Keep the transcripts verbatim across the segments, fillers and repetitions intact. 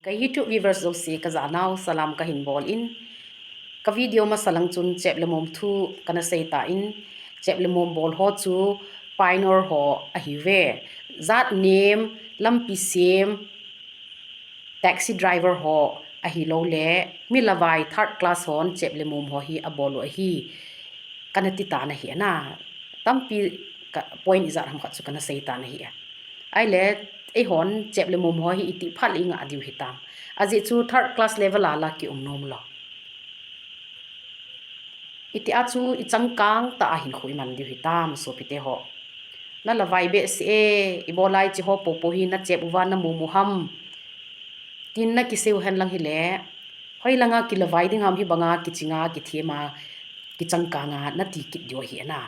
Ka YouTube viewers jouse ka janau salam ka hin bol in, ka video masa lang chun chep le mom thu kana sei tan, chep le mom bol ho chu pioneer ho ahiuve. Jat nem, lampi sem, taxi driver ho ahilou le, mi lavai third class hon chep le mom ho hi abol u ahi. Kana ti tan ahi ana. Tampi ka point ijat ham khat chu kana sei tan ahi. Ahile, eihon chep le mom ho hi iti phat le i ngah diu hitam. Ajeh chu third class level a la ki um nom lou. Iti a chu i changkang tah a hinkho i man diu hitam, sopite ho. Na lavai behseh e, ibola hiche ho popo hi na chep uva na mom u ham, tin na kisei u hen lang hile, hoilanga kilavai ding ham, hibanga kichinga, kithema, kichangkanga na ti kit diu ahi ana.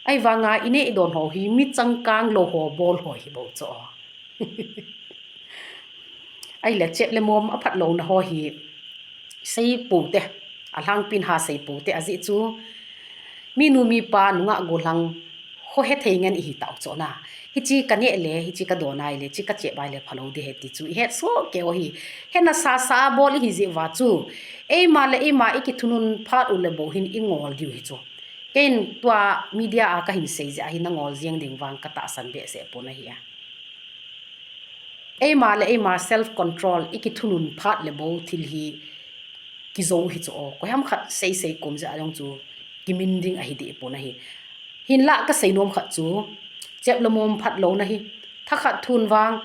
Ahivanga i neh i don ho hi mi changkang lou ho bol ho hi bou chu. Ahile chep le mom aphat louna ho hi sei pou te, alhangpin ha sei pou te, ajeh chu minu mipa nungah gollhang ho hethei ngen ihi tau chu ana. Hiche ka neh le, hiche ka don a ile, hiche ka chep a ile phalou ding ahi ti chu i het soh kei u ahi. Hena sasa a bol ihi jeh uva chu, eima le eima i kithunun phat u le bou hin i ngol diu hi chu. Keiin tua media a ka hin sei jeh ahi, na ngol jeng ding vang ka tahsan behseh pon ahi a. Eima le eima self control i kithunun phat le bou thil hi kijou hi chu o. Koiham khat sei sei kom jeh a jong chu kimin ding ahi deh pon ahi. Hinlah ka sei nom khat chu, chep le mom phat louna hi, thakhat thun vang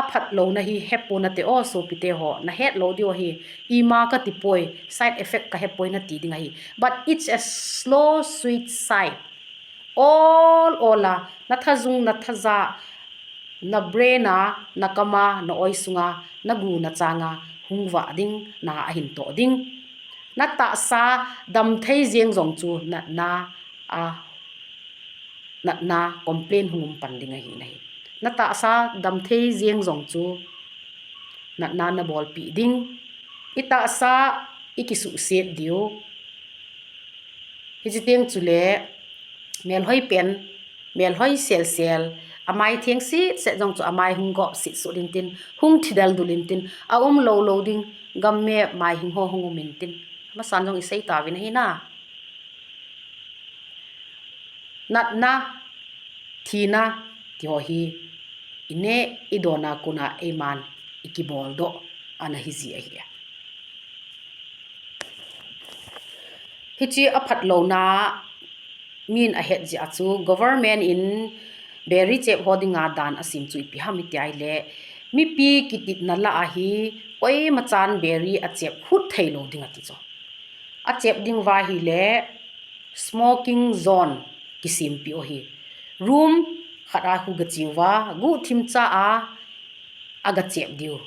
aphat louna hi hepon nate o, sopite ho, na het lou diu ahi. Ima ka ti poi, side effect ka hepoi na ti ding ahi. But it's a slow, sweet side. Ol ol a, na thajung, na thaja, na brain a, na kam a, na oi sunga, na gu na chang a hung vah ding, na ahin toh ding. Na tahsa damthei jeng jong chu natna a, natna complain hung um pan ding ahi nahi. Na tahsa damthei jeng jong chu natna na bolpi ding. I tahsa i kisuhset diu. Hiche teng chule, melhoi pen, melhoi sel sel, amai theng sit set jong chu amai hung gop sit sut intin, hung thidal dul intin, aum lou lou ding, gam me mai hing ho hung um intin. Amasan jong i sei tauvin ahi na. Natna, thina, ti ho hi, i neh i don a kon a eiman i kibol doh ana hi ji ahi. Hiche aphat louna min ahet jeh a chu government in beri chep ho dinga dan asem chu ipi ham iti ahile, mipi kititna lah a hi koima chan beri achep hut thei lou ding ati chu. Achep ding uva ahile smoking zone kisem piu ahi. Room khat a khu gache uva, guhthim cha a, aga chep diu.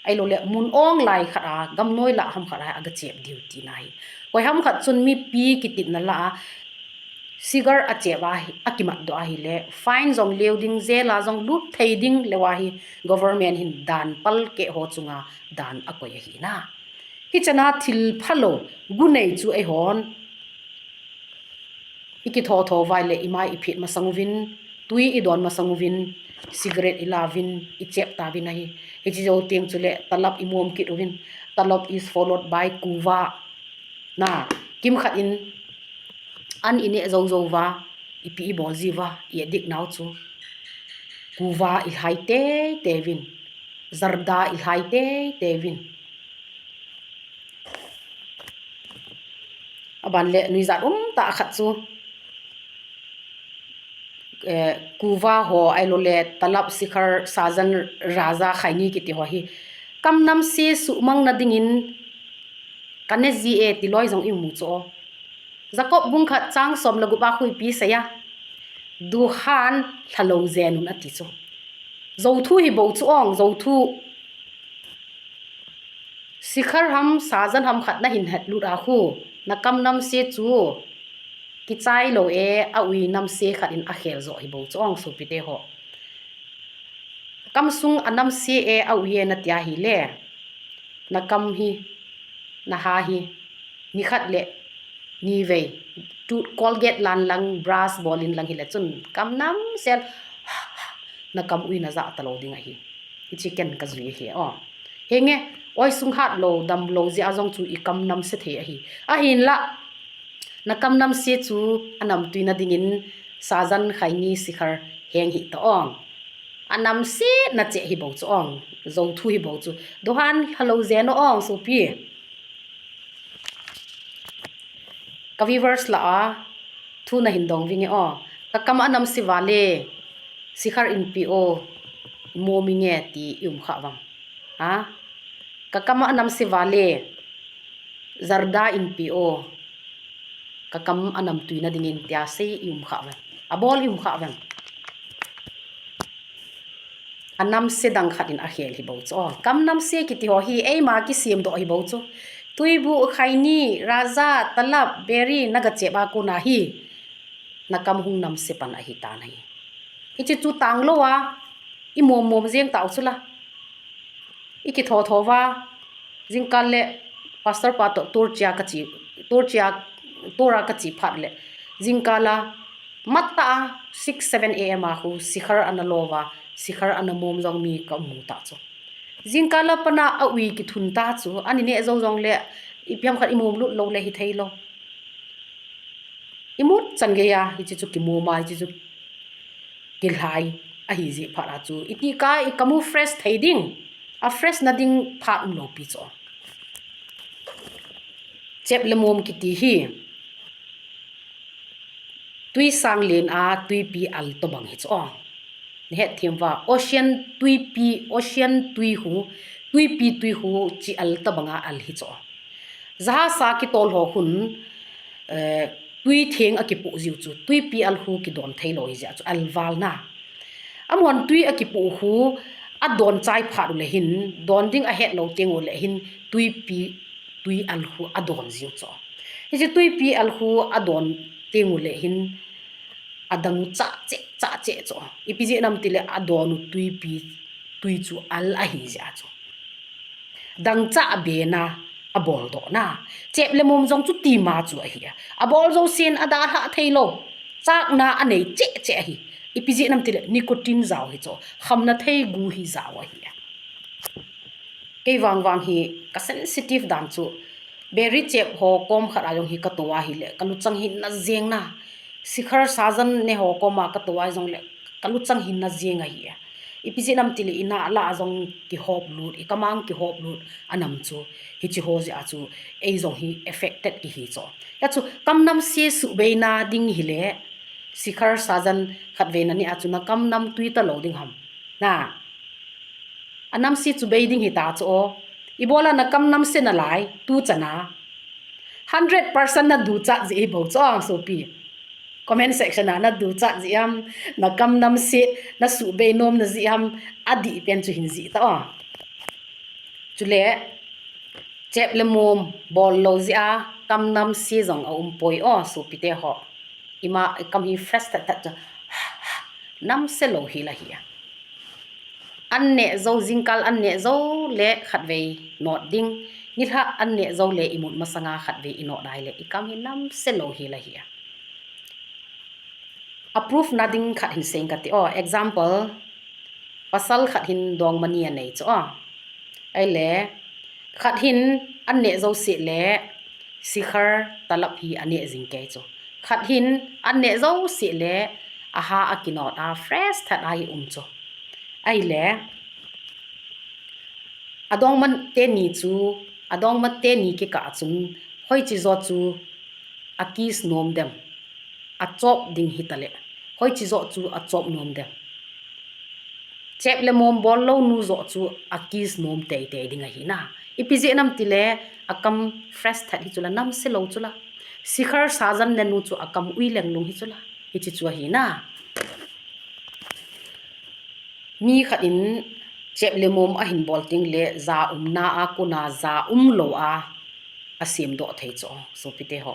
Ahilou le, mun ong lai khat a, gamnoi lah ham khat a, aga chep diu tina ahi. Koiham khat chun mipi kititna lah a, cigar achep a, akimat doh ahile, fine jong leu ding, jail a jong lut thei ding leu ahi, government hin dan palkeh ho chunga dan akoi ahi na. Hichan a thil phalou, gu nei chu eihon i kitho tho uva ahile, i mai i phet masang uvin, tui i don masang uvin, cigarette i la uvin, i chep tauvin ahi. Hiche jou teng chule talap i mom kit uvin. Talap is followed by kuva. Na, kimkhat in an i neh jou jou uva, ipi i bol ji uva, i addict nau chu kuva i lhai tei tei uvin, zarda i lhai tei tei uvin. Aban le nuijat um tah khat chu, eh, kuva ho ahilou le talap, sikhar, sajan, raja, khaini kiti ho hi kam namse suhmang na dingin ka ne ji e ti loi jong i mu chu o. Jakob bung khat chang som le gup a khu ipi asei a, duhan lhalou jen un ati chu. Jou thu hi bou chu ong, jou thu. Sikhar ham, sajan ham khat na hin het lut a khu, na kam namse chu kichai lou e, a ui namse khat in akhel jo hi bou chu ong sopite ho. Kam sung a namse e, a ui e na ti ahile, na kam hi, na ha hi, nikhat le nivei, tooth, Colgate lan lang, brush bol in lang hile chun kam namse, na kam ui na ja talou ding ahi. Hiche ken ka jui ahi o. Henge, oisung hat lou, dam lou jeh a jong chu i kam namse thei ahi. Ahinla, na kam namse chu anamtui na dingin sajan, khaini, sikhar heng hih ta ong. Anamse na cheh hi bou chu ong. Jou thu hi bou chu. Dohan halou jen ong, sopi. Ka viewers lah a thu na hin dong vinge o. Ka kam anamse vale, sikhar in pe o, mo mi nge ti i um kha vang. Ha? Ka kam anamse vale, zarda in pe o. Ka kam anamtui na dingin tia sei i um kha vang. Abol i um kha vang. Anamse dang khat in akhel hi bou chu. Kam namse kiti ho hi eima kisemdoh hi bou chu. Tuibu, khaini, raja, talap, beri, na ga chep a kona hi na kam hung namse pan ahi tan ahi. Hiche chu tang lou a, i mom mom jeng tau chu la. I kitho tho va, jingkal le pastor pa toh tur chia ka chi, tur chia, tur a ka chi phat le, jingkal a mat tah a six, seven A M a khu sikhar ana lo va, sikhar ana mom jong mi ka mu ta chu. Jingkal a pat a ui kithun ta chu, ani neh jou jong le, ipi ham khat i mom lut lou le hithei lou. I mut chan gei a, hiche chu kimom a, hiche chu kilhai ahi jeh phat a chu. Iti ka i kam u fresh thei ding, a fresh na ding phat um lou pi chu. Chep le mom kiti hi tui sang len a tuipi al tobang hi chu. Ni het them va, ocean tuipi, ocean tui khu, tuipi tui khu chi al tobang a al hi chu. Jahas a kitol ho khun, eh, tui theng a kipoh jiu chu, tuipi al khu kidon thei lou hi jeh chu, al val na. Amahon tui a kipoh khu, adon chai phat u le hin, don ding ahet lou teng u le hin, tuipi, tui al khu adon jiu chu. Hiche tuipi al khu adon teng u le hin, adang chah cheh, chah cheh chu. Ipi jeh ham ti le adon u tuipi, tui chu al ahi jeh chu. Dangchah a bena, abol doh na. Chep le mom jong chu tima chu ahi a. Abol jousen adalhah thei lou. Chakna anei cheh cheh ahi. Ipi jeh ham ti le nicotine jao hi chu. Khamna theigu hi jao ahi a. Kei vang vang hi ka sensitive dan chu. Beri chep ho kom khat a jong hi ka tou ahi le. Ka luchang hi na jeng na. Sikhar sajan ne ho kom a ka tou a jong le. Ka luchang hi na jeng ahi a. Ipi jeh ham ti le i na lah a jong kihop lut, i kam a kihop lut, anam chu, hiche ho jeh a chu, ei jong hi affected kihi chu. Hia chu, kam namse subei na ding hi le, sikhar sajan khatvei na neh a chu, na kam namtui ta lou ding ham. Na. Anamse chu bei ding hi ta chu o. Ibola na kam namse nalai, tu chan a. Hundred percent na duchat jeh hi bou chu ang sopi. Comment section a na duchat jeh ham, na kam namse, na subei nom na jeh ham, adih pen chu hin jih ta o. Chule, chep le mom, bol lou jeh a, kam namse jong aum poi o, sopi te ho. Ima, i kam hi fresh tah tah chu, namse lou hi la hi a. An neh jou, jingkal an neh jou le khatvei not ding. Nilhah an neh jou le i mut masanga khatvei i not dai le i kam hi namse lou hi la hi a. A proof na ding khat hin seng kati o. Example, pasal khat hin dongma ni anei chu o. Ahile, khat hin an neh jouse le sikhar talap hi aneh jing kei chu. Khat hin an neh jouse le aha akinot a fresh that a hi um chu. Ahile, adongma teni chu, adongma teni kikah a chun, hoiche jo chu akiss nom dem. Achop ding hitale. Hoiche jo chu achop nom dem. Chep le mom bol lou nu jo chu akiss nom teitei ding ahi na. Ipi jeh ham tile akam fresh that hi chu la namse lou chu la. Sikhar sajan ne nu chu akam ui leng lung hi chu la. Hiche chu ahi na. Mi khat in chep le mom ahin bol teng le ja umna a kona ja umlou a asemdoh thei chu sopi te ho.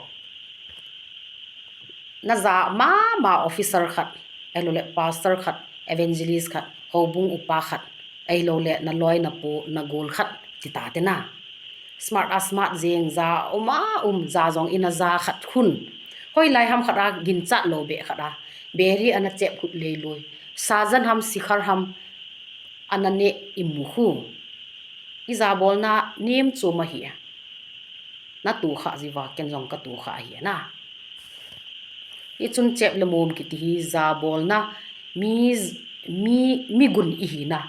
Na ja mama officer khat, ahilou le pastor khat, evangelist khat, houbung upa khat, ahilou le na loi na pu na gol khat ti ta te na. Smart a smart jeng ja um a um ja jong in a ja khat khun. Hoilai ham khat a ginchat lou beh khat a. Beri ana chep khut lei loi. Sajan ham sikhar ham ana neh i mu khu. Ijabolna nem chom ahi. Natoh kha jiuva ken jong katoh kha ahi na. Hichun chep le mom kiti hi jabolna mi, mi, mi gun ihina.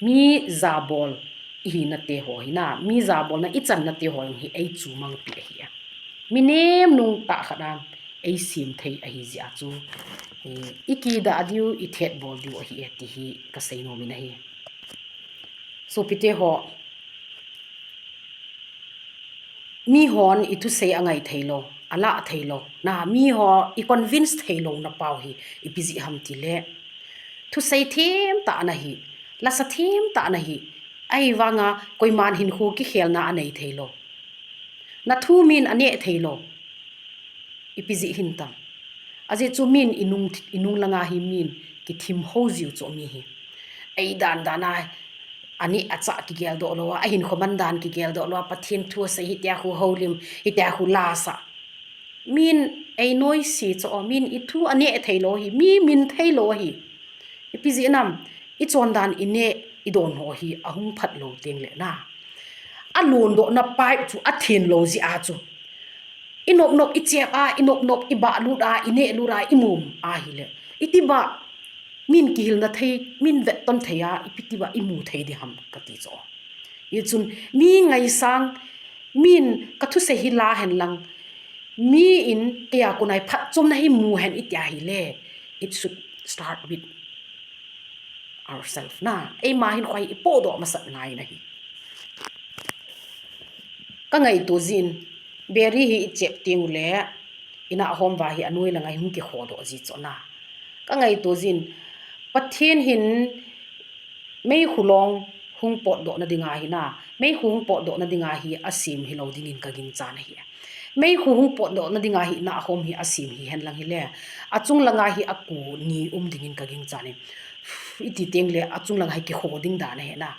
Mi jabol ihina te ho hi na. Mi jabolna ichanna te ho hi eichu mangpi ahi. Mi nem nung tah khat a eisem thei ahi jeh a chu, eh, ikidah diu, ithet bol diu ahi ti hi kasei nom in ahi. Sopite ho, mihon ithusei angai theilou, alah theilou, na miho iconvince theilou na pau hi ipi jeh ham tile, thusei themtah nahi, lasa themtah nahi, ahivanga koiman hinkho kikhelna anei theilou. Nathu min aneh theilou. Ipi jeh hintam. Ajeh chu min inung, inung langa hi min kithim ho jiu chu mi hi. Eidan dan a, aneh achah kigeldoh lou a, ahinkho man dan kigeldoh lou a, Pathen thu asei hitia khu houlim, hitia khu lasa. Min einoise chu, min ithu aneh theilou hi, mi min theilou hi. Ipi jeh nam, ichondan ineh, idon ho hi ahung phat lou teng le na, alondohna pipe chu athen lou jeh a chu, inop nop ichep a, inop nop ibah lut a, ineh lut a, imum ahile, iti bah min kihilna thei, min vetton thei a, ipi ti bah imu thei ding ham kati chu. Hichun mi ngaisang, min kathusei hi la hen lang, mi in keija kon a hi phatchomna hi mu hen itia hile, it should start with ourselves na. Eima hinkho hi ipohdoh masat ngai nahi. Kangaito jin, beri hi ichep teng ule, inahhom uva hi anoi langa hi hung kikhodoh ji chu na. Kangaito jin, Pathen hin meikhu long hung potdoh na dinga hi na, meikhu hung potdoh na dinga hi asem hilou dingin kaginchan ahi. Meikhu hung potdoh na dinga hi inahhom hi asem hihen lang hile, achung langa hi akoni um dingin kaginchan e. Iti teng le achung langa hi kikho ding dan ahi na.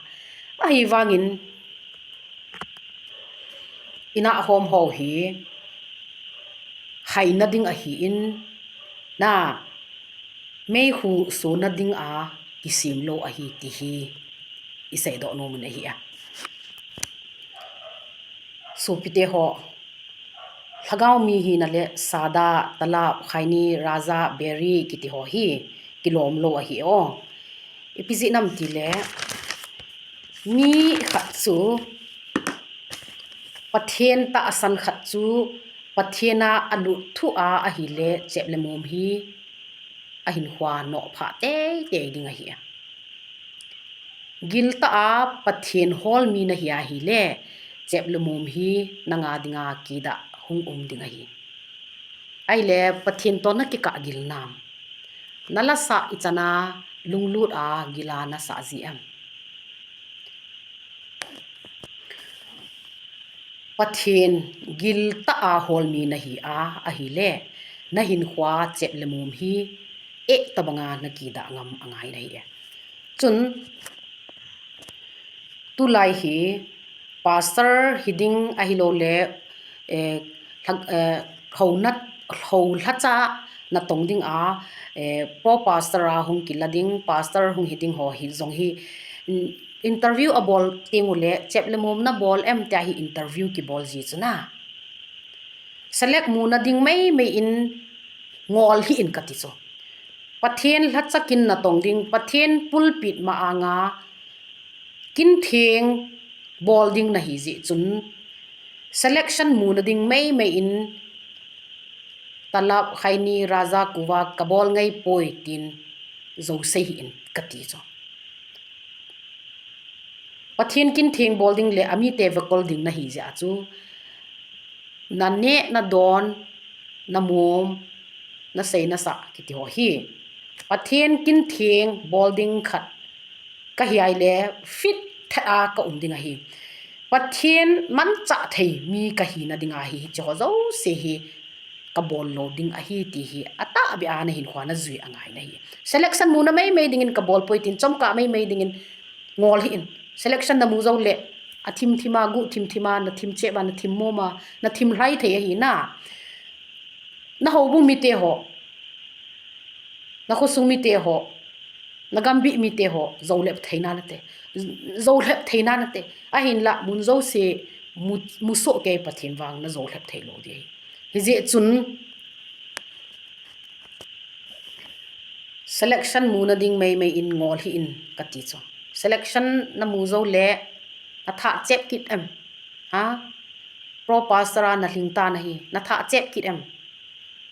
Ahivangin, inahhom ho hi haina ding ahin, na, meikhu sona dinga kisem lou ahi ti hi iseidoh nom in ahi a. Sopite ho, lhagao mi hina le sada, talab, khaini, raja, beri kiti ho hi kilom lou ahi o. Ipi jeh nam tile, mi khat chu Pathen tahsan khat chu Pathen a alut thu a ahile, chep le mom hi ahinkhoa nophah teitei ding ahi. Giltah a Pathen hol mi nahi ahile, chep le mom hi nanga dinga kidah hung um ding ahi. Ahile Pathen toh nakikah gil nam? Nalasah ichan a lunglut a gil a nasah ji em? Pathen giltah a hol mi nahi a ahile, nahinkhoa chep le mom hi eh tabanga nakidah ngam angai nahi e. Chun, tulai hi pastor hiding ahilou le, eh, lha-, eh, houna, hou lhacha natong ding a, eh, pro pastor a hung kila ding, pastor hung hiding ho hi jong hi, mm, interview abol teng ule, chep le mom nabol em tia hi interview kibol ji chu na. Select muna ding meimei in ngol hih in kati chu. Pathen lhacha kin natong ding, Pathen pulpit ma anga kin theng bol ding nahi jeh chun, selection muna ding meimei in talab, khaini, raja, kuva kabol ngai poi tin jouse hih in kati chu. Pathen kin theng bol ding le amite vekol ding nahi jeh a chu, naneh nadon, namom, nasei nasah kiti ho hi Pathen kin theng bol ding khat kahi ahile fit thet a kaum ding ahi. Pathen manchah thei mi kahina ding ahi, hiche ho jouse hi kabol lou ding ahi ti hi atahbeh a nahinkhoa najui angai nahi. Selection muna meimei dingin kabol poi tin chomkah meimei dingin ngol hih in. Selection namu jou le, athim thim a, guh thim thim a, nathim chep a, nathim mom a, nathim lhai thei ahi na. Nahoubung mite ho, nakhosung mite ho, Na gambih mite ho, jolep theina nate. Jolep theina nate. Ahinla, mun jouse, mu, musoh kei Pathen vang na jolep thei lou ding ahi. Hijeh chun, selection muna ding meimei in ngol hih in kati chu. Selection na mu jou le, na thah chep kit em. Ha? Pro pastor a na lhing ta na hi, na thah chep kit em.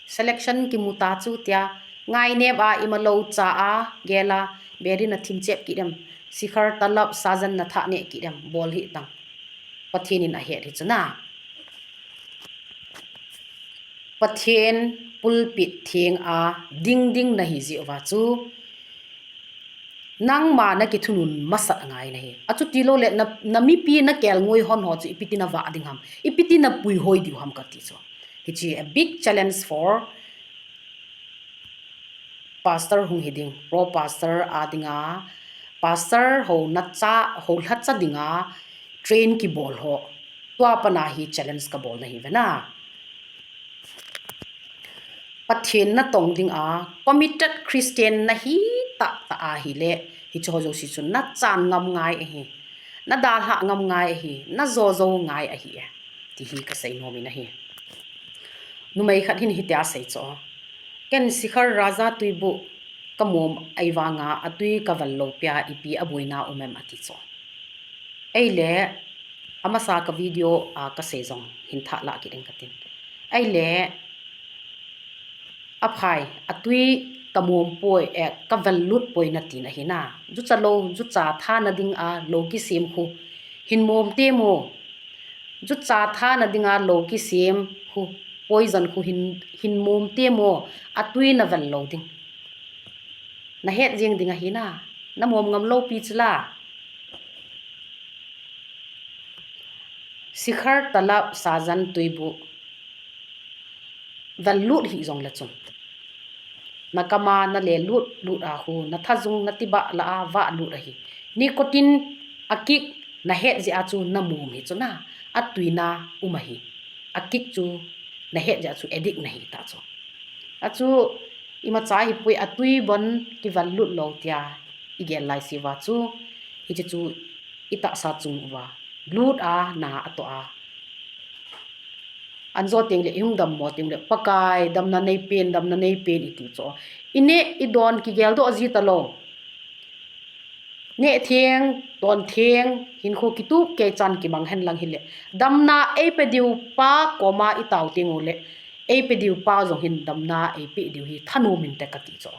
Selection kimu ta chu tia, ngainem a, imalou cha a, gel a, berin na thim chep kit em. Sikhar, talab, sajan na thah neh kit em. Bol hih tang. Pathen in ahet hi chu na. Pathen pulpit theng a ding ding na hi jeh uva chu, nangma na kithunun masat angai na hi. Achuti lou le na, na mipi na kelngoi hon ho chu ipi ti na vah ding ham. Ipi ti na puihoi diu ham kati chu. Hiche a big challenge for pastor hung hi ding. Pro pastor a dinga, pastor ho na cha, ho lhacha dinga train kibol ho. Tua pana hi challenge kabol na hi ve na. Pathen na tong ding a, committed Christian na hi tah tah a hile, hiche ho jouse chun na chan ngam ngai ahi, na dalha ngam ngai ahi, na jo jo ngai ahi e, ti hi ka sei nom in ahi. Numei khat hin hitia asei chu, ken Sikhar Raja Tuibuh ka mom ahivanga atui ka vel lou pia ipi aboina um em ati chu. Eile, amasa ka video a ka sei jong hin thah lah kit ing katin. Eile, aphai, atui ka mom poi, eh, ka vel lut poi na tina hi na. Jucha lou, jucha thana ding a lou kisem khu hin mom te mo. Jucha thana ding a lou kisem khu, poison khu hin, hin mom te mo. Atui na vel lou ding. Na het jing ding ahi na. Na mom ngam lou pi chu la. Sikhar, talab, sajan, tuibuh vel lut hi jong le chun, na kama na le lut lut a khu, na thajung na tibah la a vah lut ahi. Nicotine a kick na het jeh a chu na mom hi chu na, atui na um ahi. A kick chu na het jeh a chu addict na hi ta chu. Achu imacha hi pui, atui bon kivel lut lou tia igel lai siuva chu, hiche chu itahsa chung uva lut a na atoh a. Anjo teng le, ihung dammo teng le, Pakai, damna nei pen, damna nei pen iti chu. Ineh, idon kigel doh ji talou. Neh theng, ton theng, hinkho kitup kei chan kimang hen lang hile. Damna eipe diu pa koma itao teng ule, eipe diu pa jong hin damna eipe diu hi thanom inte kati chu.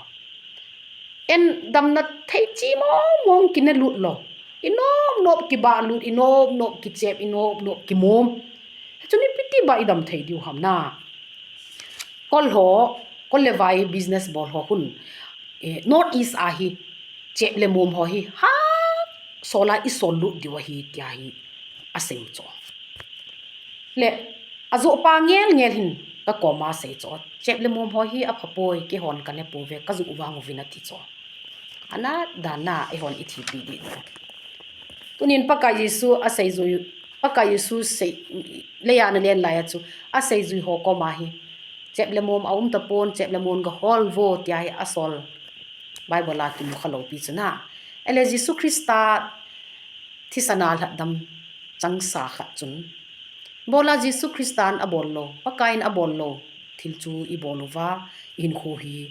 En damna thei chi mong mong kine lut lou. Inop nop kibah lut, inop nop kichep, inop nop kimom. Hichu ipi ti ba idam thei diu ham na. Kol ho, kol le vai business bol ho hun, eh, North East a hi, chep le mom ho hi, ha, sola isol lut diu ahi, tia hi, asei u chu. Le, ajoh pa ngel ngel hin, ka koma asei chu. Chep le mom ho hi, apha poi, keihon kane pouve, kajoh vang uvin ati chu. Ana, dana, eihon ithipi di. Tunin Pakai Jesu aseijui, Pakai Jesu sei, leiya ana len lai a chu, aseijui ho koma hi, chep le mom aum tapon, chep le mom gahol vo, tia hi asol. Bible a kimu kha lou pi chu na. Ele Jesu Christa thisan a lhatdam changsa khat chun, bola Jesu Christan abol lou, Pakaiyin abol lou thil chu ibol uva, ihinkho hi,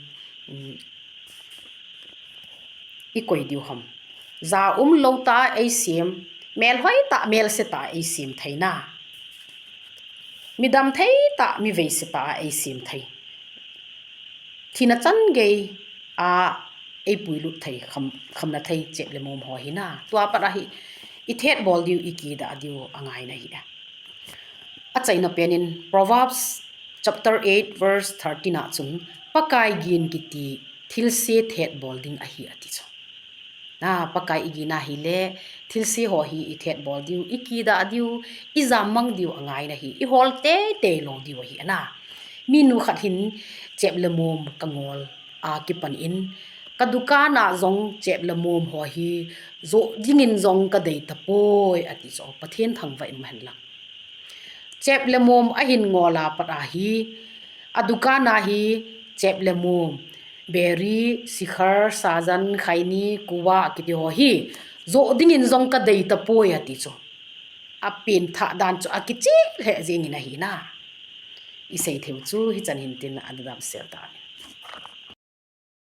um, ikoi diu ham. Ja um lou ta eisem, mel hoi ta, mel se ta eisem thei na. Midam thei ta, mi vei se ta eisem thei. Thina chan gei a eipui lut thei, kham, khamna thei chep le mom ho hi na. Tua pat ahi, ithet bol diu, ikidah diu angai na hi. Achaina penin Proverbs chapter eight verse thirteen a chun, Pakai gin kiti thilse thet bol ding ahi ati chu. Na, Pakai igin ahile, thilse ho hi ithet bol diu, ikidah diu, ijammang diu angai na hi, ihol teitei lou diu ahi ana. Minu khat hin chep le mom kangol a kipan in, ka dukan a jong chep le mom ho hi joh dingin jong kadei tapoi ati chu, Pathen thangvah in um hen lang. Chep le mom ahin ngol a pat ahi, adukan a hi chep le mom Beri, sikhar, sajan, khaini, kuwa kiti ho hi joh dingin jong kadei tapoi ati chu. Apen thah dan chu akicheh lheh jengin ahi na. Isei theiu chu hichan hin tin adadam sel ta ni.